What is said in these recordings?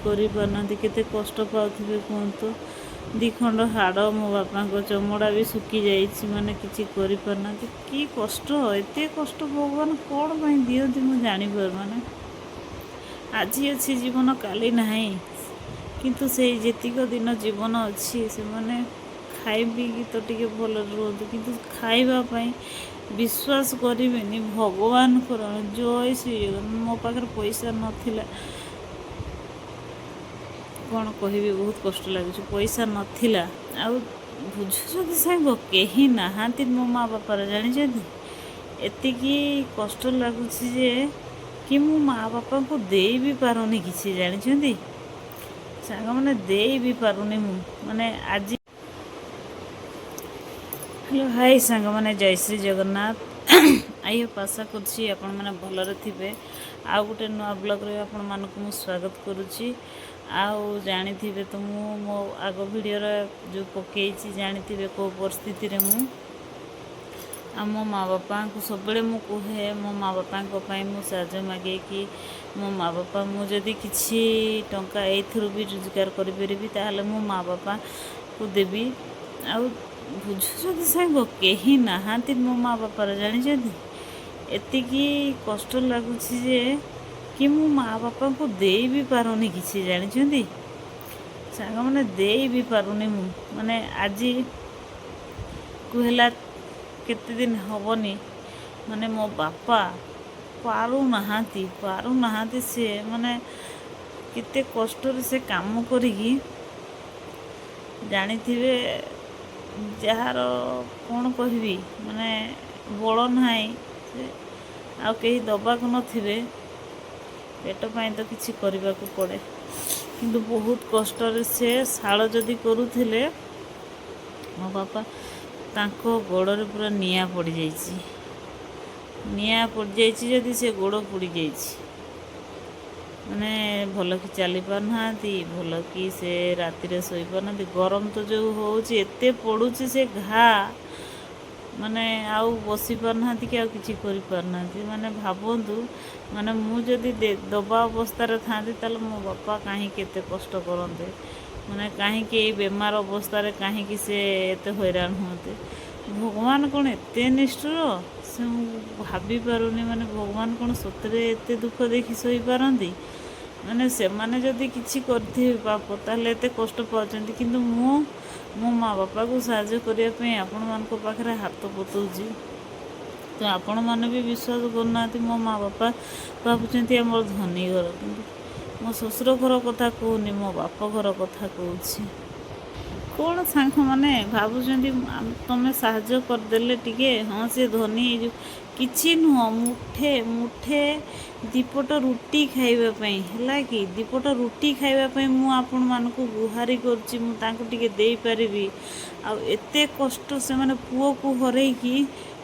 କରିପାରୁନାହାନ୍ତି, କେତେ କଷ୍ଟ ପାଉଥିବେ କୁହନ୍ତୁ। ଦୁଇ ଖଣ୍ଡ ହାଡ଼ ମୋ ବାପାଙ୍କ ଚମଡ଼ା ବି ଶୁଖିଯାଇଛି, ମାନେ କିଛି କରିପାରୁନାହାନ୍ତି। କି କଷ୍ଟ, ଏତେ କଷ୍ଟ ଭଗବାନ କ'ଣ ପାଇଁ ଦିଅନ୍ତି ମୁଁ ଜାଣିପାରୁ। ମାନେ ଆଜି ଅଛି ଜୀବନ, କାଲି ନାହିଁ। କିନ୍ତୁ ସେଇ ଯେତିକ ଦିନ ଜୀବନ ଅଛି, ସେମାନେ ଖାଇ ପିଇକି ତ ଟିକେ ଭଲରେ ରୁହନ୍ତୁ। କିନ୍ତୁ ଖାଇବା ପାଇଁ ବିଶ୍ୱାସ କରିବେନି, ଭଗବାନଙ୍କର ଜୟ ଶ୍ରୀ ଜଗନ୍ନାଥ। ମୋ ପାଖରେ ପଇସା ନଥିଲା। କ'ଣ କହିବି, ବହୁତ କଷ୍ଟ ଲାଗୁଛି। ପଇସା ନଥିଲା। ଆଉ ବୁଝୁଛନ୍ତି ସାଙ୍ଗ, କେହି ନାହାନ୍ତି ମୋ ମା ବାପାର, ଜାଣିଛନ୍ତି? ଏତିକି କଷ୍ଟ ଲାଗୁଛି ଯେ କି ମୁଁ ମା ବାପାଙ୍କୁ ଦେଇ ବି ପାରୁନି କିଛି, ଜାଣିଛନ୍ତି ସାଙ୍ଗମାନେ? ଦେଇ ବି ପାରୁନି ମୁଁ। ମାନେ ଆଜି, ହ୍ୟାଲୋ, ହାଇ ସାଙ୍ଗମାନେ, ଜୟ ଶ୍ରୀ ଜଗନ୍ନାଥ। I Hope, ଆଶା କରୁଛି ଆପଣମାନେ ଭଲରେ ଥିବେ। ଆଉ ଗୋଟେ ନୂଆ ବ୍ଲଗ୍ରେ ଆପଣମାନଙ୍କୁ ମୁଁ ସ୍ୱାଗତ କରୁଛି। ଆଉ ଜାଣିଥିବେ ତ, ମୁଁ ମୋ ଆଗ ଭିଡ଼ିଓରେ ଯେଉଁ ପକେଇଛି, ଜାଣିଥିବେ କେଉଁ ପରିସ୍ଥିତିରେ ମୁଁ। ଆଉ ମୋ ମା ବାପାଙ୍କୁ ସବୁବେଳେ ମୁଁ କୁହେ, ମୋ ମା ବାପାଙ୍କ ପାଇଁ ମୁଁ ସାହାଯ୍ୟ ମାଗେଇକି ମୋ ମା ବାପା, ମୁଁ ଯଦି କିଛି ଟଙ୍କା ଏଇଥିରୁ ବି ରୋଜଗାର କରିପାରିବି, ତାହେଲେ ମୁଁ ମା ବାପାଙ୍କୁ ଦେବି। ଆଉ ବୁଝୁଛନ୍ତି ସାଙ୍ଗ, କେହି ନାହାନ୍ତି ମୋ ମା ବାପାର, ଜାଣିଛନ୍ତି? ଏତିକି କଷ୍ଟ ଲାଗୁଛି ଯେ କି ମୁଁ ମା ବାପାଙ୍କୁ ଦେଇ ବି ପାରୁନି କିଛି, ଜାଣିଛନ୍ତି ସାଙ୍ଗମାନେ? ଦେଇ ବି ପାରୁନି ମୁଁ। ମାନେ ଆଜିକୁ ହେଲା କେତେ ଦିନ ହେବନି, ମାନେ ମୋ ବାପା ପାରୁନାହାନ୍ତି, ପାରୁନାହାନ୍ତି ସେ। ମାନେ କେତେ କଷ୍ଟରେ ସେ କାମ କରିକି, ଜାଣିଥିବେ, ଯାହାର କ'ଣ କହିବି, ମାନେ ବଳ ନାହିଁ, ସେ ଆଉ କେହି ଦେବାକୁ ନଥିବେ, ପେଟ ପାଇଁ ତ କିଛି କରିବାକୁ ପଡ଼େ। କିନ୍ତୁ ବହୁତ କଷ୍ଟରେ ସେ ଶାଳ ଯଦି କରୁଥିଲେ ମୋ ବାପା, ତାଙ୍କ ଗୋଡ଼ରେ ପୁରା ନିଆଁ ପଡ଼ିଯାଇଛି। ନିଆଁ ପଡ଼ିଯାଇଛି ଯଦି ସେ ଗୋଡ଼ ପୋଡ଼ିଯାଇଛି। ମାନେ ଭଲ କି ଚାଲି ପାରୁନାହାନ୍ତି, ଭଲ କି ସେ ରାତିରେ ଶୋଇପାରୁନାହାନ୍ତି। ଗରମ ତ ଯେଉଁ ହେଉଛି, ଏତେ ପୋଡ଼ୁଛି ସେ ଘା, ମାନେ ଆଉ ବସି ପାରୁନାହାନ୍ତି କି ଆଉ କିଛି କରିପାରୁନାହାନ୍ତି। ମାନେ ଭାବନ୍ତୁ, ମାନେ ମୁଁ ଯଦି ଦବା ଅବସ୍ଥାରେ ଥାଆନ୍ତି, ତାହେଲେ ମୋ ବାପା କାହିଁକି ଏତେ କଷ୍ଟ କରନ୍ତେ? ମାନେ କାହିଁକି ଏଇ ବେମାର ଅବସ୍ଥାରେ କାହିଁକି ସେ ଏତେ ହଇରାଣ ହୁଅନ୍ତେ? ଭଗବାନ କ'ଣ ଏତେ ନିଷ୍ଠୁର? ସେ ମୁଁ ଭାବିପାରୁନି। ମାନେ ଭଗବାନ କ'ଣ ସତରେ ଏତେ ଦୁଃଖ ଦେଖି ସହିପାରନ୍ତି? ମାନେ ସେମାନେ ଯଦି କିଛି କରିଥିବେ ପାପ, ତାହେଲେ ଏତେ କଷ୍ଟ ପାଉଛନ୍ତି। କିନ୍ତୁ ମୁଁ ମୋ ମା ବାପାକୁ ସାହାଯ୍ୟ କରିବା ପାଇଁ ଆପଣମାନଙ୍କ ପାଖରେ ହାତ ପତଉଛି, ତ ଆପଣମାନେ ବି ବିଶ୍ୱାସ କରୁନାହାନ୍ତି। ମୋ ମା ବାପା ଭାବୁଛନ୍ତି ଆମର ଧନୀ ଘର। କିନ୍ତୁ ମୋ ଶ୍ୱଶୁର ଘର କଥା କହୁନି, ମୋ ବାପ ଘର କଥା କହୁଛି। କ'ଣ ସାଙ୍ଗମାନେ ଭାବୁଛନ୍ତି, ତମେ ସାହାଯ୍ୟ କରିଦେଲେ ଟିକେ, ହଁ ସେ ଧନୀ ହେଇଯିବ? କିଛି ନୁହଁ, ମୁଠେ ମୁଠେ ଦିପଟ ରୁଟି ଖାଇବା ପାଇଁ ହେଲା କି, ଦିପଟ ରୁଟି ଖାଇବା ପାଇଁ ମୁଁ ଆପଣମାନଙ୍କୁ ଗୁହାରି କରୁଛି। ମୁଁ ତାଙ୍କୁ ଟିକେ ଦେଇପାରିବି। ଆଉ ଏତେ କଷ୍ଟ ସେମାନେ ପୁଅକୁ ହରେଇକି,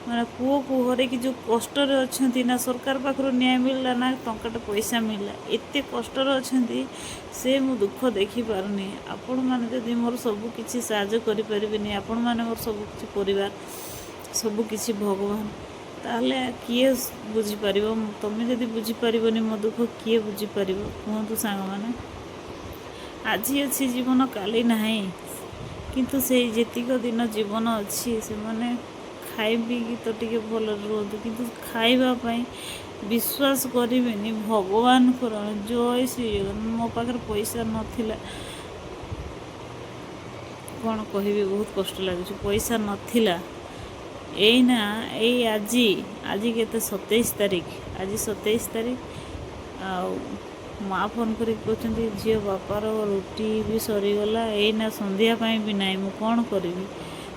ମାନେ ପୁଅକୁ ହରେଇକି ଯେଉଁ କଷ୍ଟରେ ଅଛନ୍ତି, ନା ସରକାର ପାଖରୁ ନ୍ୟାୟ ମିଳିଲା, ନା ଟଙ୍କାଟେ ପଇସା ମିଳିଲା, ଏତେ କଷ୍ଟରେ ଅଛନ୍ତି ସେ, ମୁଁ ଦୁଃଖ ଦେଖିପାରୁନି। ଆପଣମାନେ ଯଦି ମୋର ସବୁ କିଛି ସାହାଯ୍ୟ କରିପାରିବେନି, ଆପଣମାନେ ମୋର ସବୁ କିଛି ପରିବାର, ସବୁ କିଛି ଭଗବାନ, ତାହେଲେ କିଏ ବୁଝିପାରିବ? ତମେ ଯଦି ବୁଝିପାରିବନି ମୋ ଦୁଃଖ, କିଏ ବୁଝିପାରିବ କୁହନ୍ତୁ ସାଙ୍ଗମାନେ? ଆଜି ଅଛି ଜୀବନ, କାଲି ନାହିଁ। କିନ୍ତୁ ସେଇ ଯେତିକ ଦିନ ଜୀବନ ଅଛି, ସେମାନେ ଖାଇ ପିଇକି ତ ଟିକେ ଭଲରେ ରୁହନ୍ତୁ। କିନ୍ତୁ ଖାଇବା ପାଇଁ ବିଶ୍ୱାସ କରିବେନି, ଭଗବାନଙ୍କର ଜୟ ଶ୍ରୀ ଜଗନ୍ନାଥ। ମୋ ପାଖରେ ପଇସା ନଥିଲା। କ'ଣ କହିବି, ବହୁତ କଷ୍ଟ ଲାଗୁଛି। ପଇସା ନଥିଲା। ଏଇନା ଏଇ ଆଜି, ଆଜି କେତେ? 27 ତାରିଖ ଆଜି, 27 ତାରିଖ। ଆଉ ମା ଫୋନ୍ କରିକି କହୁଛନ୍ତି, ଝିଅ, ବାପାର ରୁଟି ବି ସରିଗଲା, ଏଇନା ସନ୍ଧ୍ୟା ପାଇଁ ବି ନାହିଁ, ମୁଁ କ'ଣ କରିବି?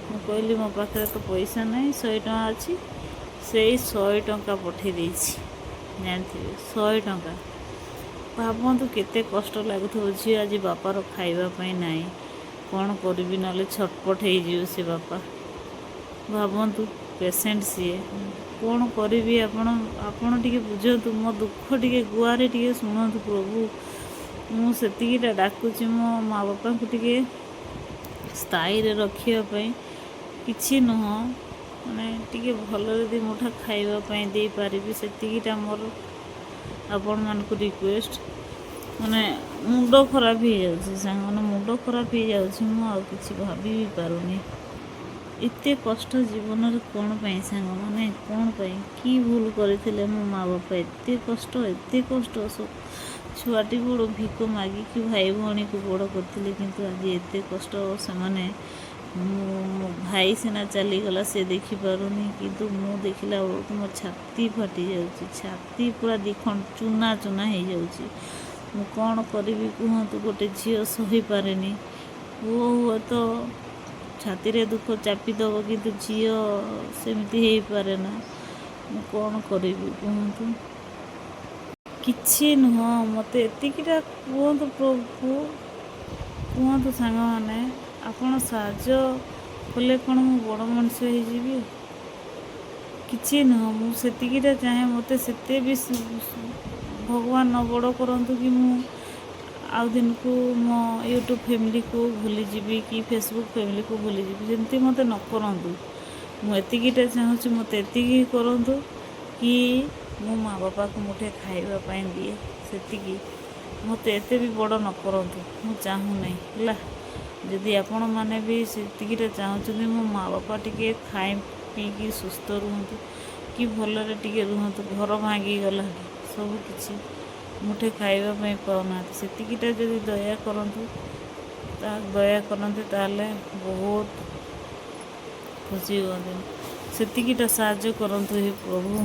ମୁଁ କହିଲି, ମୋ ପାଖରେ ତ ପଇସା ନାହିଁ, 100 ଟଙ୍କା ଅଛି। ସେଇ 100 ଟଙ୍କା ପଠାଇ ଦେଇଛି, ଜାଣିଥିବେ? 100 ଟଙ୍କା। ଭାବନ୍ତୁ କେତେ କଷ୍ଟ ଲାଗୁଥିବ। ଝିଅ, ଆଜି ବାପାର ଖାଇବା ପାଇଁ ନାହିଁ, କ'ଣ କରିବି? ନହେଲେ ଛଟପଟ ହେଇଯିବ ସେ ବାପା। ଭାବନ୍ତୁ, ପେସେଣ୍ଟ ସିଏ, କ'ଣ କରିବି? ଆପଣ ଟିକେ ବୁଝନ୍ତୁ ମୋ ଦୁଃଖ, ଟିକେ ଗୁହାରି ଟିକେ ଶୁଣନ୍ତୁ ପ୍ରଭୁ। ମୁଁ ସେତିକିଟା ଡାକୁଛି, ମୋ ମା ବାପାଙ୍କୁ ଟିକେ ସ୍ଥାୟୀରେ ରଖିବା ପାଇଁ। କିଛି ନୁହଁ, ମାନେ ଟିକେ ଭଲରେ ଦୁଇ ମୁଠା ଖାଇବା ପାଇଁ ଦେଇପାରିବି, ସେତିକିଟା ମୋର ଆପଣମାନଙ୍କୁ ରିକ୍ୱେଷ୍ଟ। ମାନେ ମୁଣ୍ଡ ଖରାପ ହେଇଯାଉଛି ସାଙ୍ଗମାନେ, ମୁଣ୍ଡ ଖରାପ ହେଇଯାଉଛି। ମୁଁ ଆଉ କିଛି ଭାବି ବି ପାରୁନି। ଏତେ କଷ୍ଟ ଜୀବନରେ କ'ଣ ପାଇଁ ସାଙ୍ଗମାନେ, କ'ଣ ପାଇଁ? କି ଭୁଲ କରିଥିଲେ ମୋ ମା ବାପା? ଏତେ କଷ୍ଟ, ଏତେ କଷ୍ଟ। ଛୁଆଟି ବେଳୁ ଭିକ ମାଗିକି ଭାଇ ଭଉଣୀକୁ ବଡ଼ କରିଥିଲେ, କିନ୍ତୁ ଆଜି ଏତେ କଷ୍ଟ ସେମାନେ। ମୁଁ ମୋ ଭାଇ ସିନା ଚାଲିଗଲା, ସେ ଦେଖିପାରୁନି, କିନ୍ତୁ ମୁଁ ଦେଖିଲା ବେଳକୁ ମୋ ଛାତି ଫାଟି ଯାଉଛି, ଛାତି ପୁରା ଦୁଇଖଣ୍ଡ ଚୁନା ଚୁନା ହେଇଯାଉଛି। ମୁଁ କ'ଣ କରିବି କୁହନ୍ତୁ? ଗୋଟେ ଝିଅ ସହିପାରେନି। ପୁଅ ହୁଏତ ଛାତିରେ ଦୁଃଖ ଚାପିଦେବ, କିନ୍ତୁ ଝିଅ ସେମିତି ହେଇପାରେ ନା। ମୁଁ କ'ଣ କରିବି କୁହନ୍ତୁ? କିଛି ନୁହଁ, ମୋତେ ଏତିକିଟା କୁହନ୍ତୁ ପ୍ରଭୁ। କୁହନ୍ତୁ ସାଙ୍ଗମାନେ, ଆପଣ ସାହାଯ୍ୟ କଲେ କ'ଣ ମୁଁ ବଡ଼ ମଣିଷ ହେଇଯିବି? କିଛି ନୁହଁ, ମୁଁ ସେତିକିଟା ଚାହେଁ। ମୋତେ ସେତେ ବି ଭଗବାନ ନ ବଡ଼ କରନ୍ତୁ କି ମୁଁ ଆଉ ଦିନକୁ ମୋ ୟୁଟ୍ୟୁବ୍ ଫ୍ୟାମିଲିକୁ ଭୁଲିଯିବି କି ଫେସବୁକ୍ ଫ୍ୟାମିଲିକୁ ଭୁଲିଯିବି, ସେମିତି ମୋତେ ନ କରନ୍ତୁ। ମୁଁ ଏତିକିଟା ଚାହୁଁଛି, ମୋତେ ଏତିକି କରନ୍ତୁ କି ମୁଁ ମା ବାପାକୁ ମୁଠେ ଖାଇବା ପାଇଁ ଦିଏ, ସେତିକି। ମୋତେ ଏତେ ବି ବଡ଼ ନ କରନ୍ତୁ, ମୁଁ ଚାହୁଁନାହିଁ। ହେଲା, ଯଦି ଆପଣମାନେ ବି ସେତିକିଟା ଚାହୁଁଛନ୍ତି, ମୋ ମା ବାପା ଟିକେ ଖାଇ ପିଇକି ସୁସ୍ଥ ରୁହନ୍ତୁ କି ଭଲରେ ଟିକେ ରୁହନ୍ତୁ। ଘର ଭାଙ୍ଗିଗଲାଣି, ସବୁ କିଛି, ମୁଠେ ଖାଇବା ପାଇଁ ପାଉନାହାନ୍ତି, ସେତିକିଟା ଯଦି ଦୟା କରନ୍ତୁ, ତା ଦୟା କରନ୍ତି, ତାହେଲେ ବହୁତ ଖୁସି ହୁଅନ୍ତି। ସେତିକିଟା ସାହାଯ୍ୟ କରନ୍ତୁ ହେ ପ୍ରଭୁ।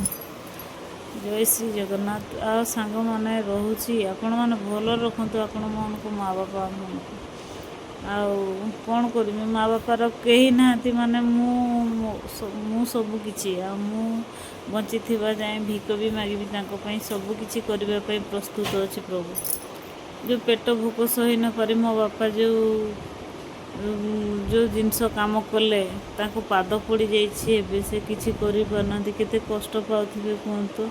ଜୟ ଶ୍ରୀ ଜଗନ୍ନାଥ। ଆଉ ସାଙ୍ଗମାନେ, ରହୁଛି। ଆପଣମାନେ ଭଲ ରଖନ୍ତୁ ଆପଣମାନଙ୍କୁ, ମା ବାପାମାନଙ୍କୁ। ଆଉ କ'ଣ କରିବି? ମା ବାପାର କେହି ନାହାନ୍ତି, ମାନେ ମୁଁ ସବୁ କିଛି। ଆଉ ମୁଁ ବଞ୍ଚିଥିବା ଯାଏଁ ଭିକ ବି ମାଗିବି, ତାଙ୍କ ପାଇଁ ସବୁ କିଛି କରିବା ପାଇଁ ପ୍ରସ୍ତୁତ ଅଛି ପ୍ରଭୁ। ଯେଉଁ ପେଟ ଭୋକ ସହି ନପାରି ମୋ ବାପା ଯେଉଁ ଯେଉଁ ଜିନିଷ କାମ କଲେ, ତାଙ୍କୁ ପାଦ ପଡ଼ିଯାଇଛି, ଏବେ ସେ କିଛି କରିପାରୁନାହାନ୍ତି। କେତେ କଷ୍ଟ ପାଉଥିବେ କୁହନ୍ତୁ?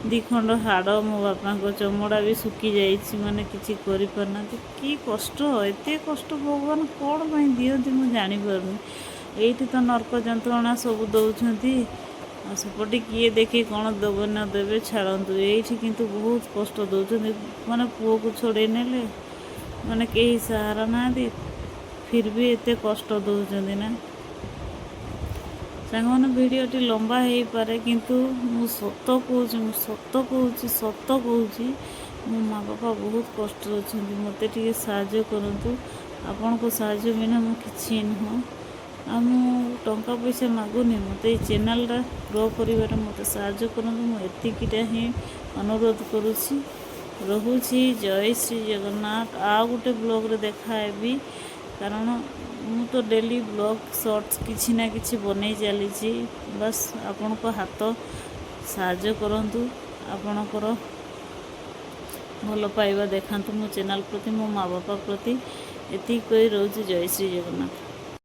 ଦୁଇ ଖଣ୍ଡ ହାଡ଼, ମୋ ବାପାଙ୍କ ଚମଡ଼ା ବି ଶୁଖିଯାଇଛି, ମାନେ କିଛି କରିପାରୁନାହାନ୍ତି। କି କଷ୍ଟ, ଏତେ କଷ୍ଟ ଭଗବାନ କ'ଣ ପାଇଁ ଦିଅନ୍ତି ମୁଁ ଜାଣିପାରୁନି। ଏଇଠି ତ ନର୍କ ଯନ୍ତ୍ରଣା ସବୁ ଦେଉଛନ୍ତି, ଆଉ ସେପଟେ କିଏ ଦେଖି କ'ଣ ଦେବେ ନ ଦେବେ ଛାଡ଼ନ୍ତୁ, ଏଇଠି କିନ୍ତୁ ବହୁତ କଷ୍ଟ ଦେଉଛନ୍ତି। ମାନେ ପୁଅକୁ ଛଡ଼େଇ ନେଲେ, ମାନେ କେହି ସାହାରା ନାହାନ୍ତି, ଫିର୍ ବି ଏତେ କଷ୍ଟ ଦେଉଛନ୍ତି ନା। ସାଙ୍ଗମାନେ, ଭିଡ଼ିଓଟି ଲମ୍ବା ହେଇପାରେ, କିନ୍ତୁ ମୁଁ ସତ କହୁଛି, ମୁଁ ସତ କହୁଛି, ସତ କହୁଛି। ମୋ ମା ବାପା ବହୁତ କଷ୍ଟରେ ଅଛନ୍ତି। ମୋତେ ଟିକେ ସାହାଯ୍ୟ କରନ୍ତୁ। ଆପଣଙ୍କ ସାହାଯ୍ୟ ବିନା ମୁଁ କିଛି ନୁହଁ। ଆଉ ମୁଁ ଟଙ୍କା ପଇସା ମାଗୁନି। ମୋତେ ଏଇ ଚ୍ୟାନେଲ୍ଟା ଗ୍ରୋ କରିବାରେ ମୋତେ ସାହାଯ୍ୟ କରନ୍ତୁ, ମୁଁ ଏତିକିଟା ହିଁ ଅନୁରୋଧ କରୁଛି। ରହୁଛି, ଜୟ ଶ୍ରୀ ଜଗନ୍ନାଥ। ଆଉ ଗୋଟେ ବ୍ଲଗ୍ରେ ଦେଖା ହେବି, କାରଣ ମୁଁ ତ ଡେଲି ବ୍ଲଗ୍, ସର୍ଟସ୍ କିଛି ନା କିଛି ବନେଇ ଚାଲିଛି। ବାସ୍, ଆପଣଙ୍କ ହାତ ସାହାଯ୍ୟ କରନ୍ତୁ, ଆପଣଙ୍କର ଭଲ ପାଇବା ଦେଖାନ୍ତୁ ମୋ ଚ୍ୟାନେଲ୍ ପ୍ରତି, ମୋ ମା ବାପା ପ୍ରତି। ଏତିକି କହି ରହୁଛି। ଜୟ ଶ୍ରୀ ଜଗନ୍ନାଥ।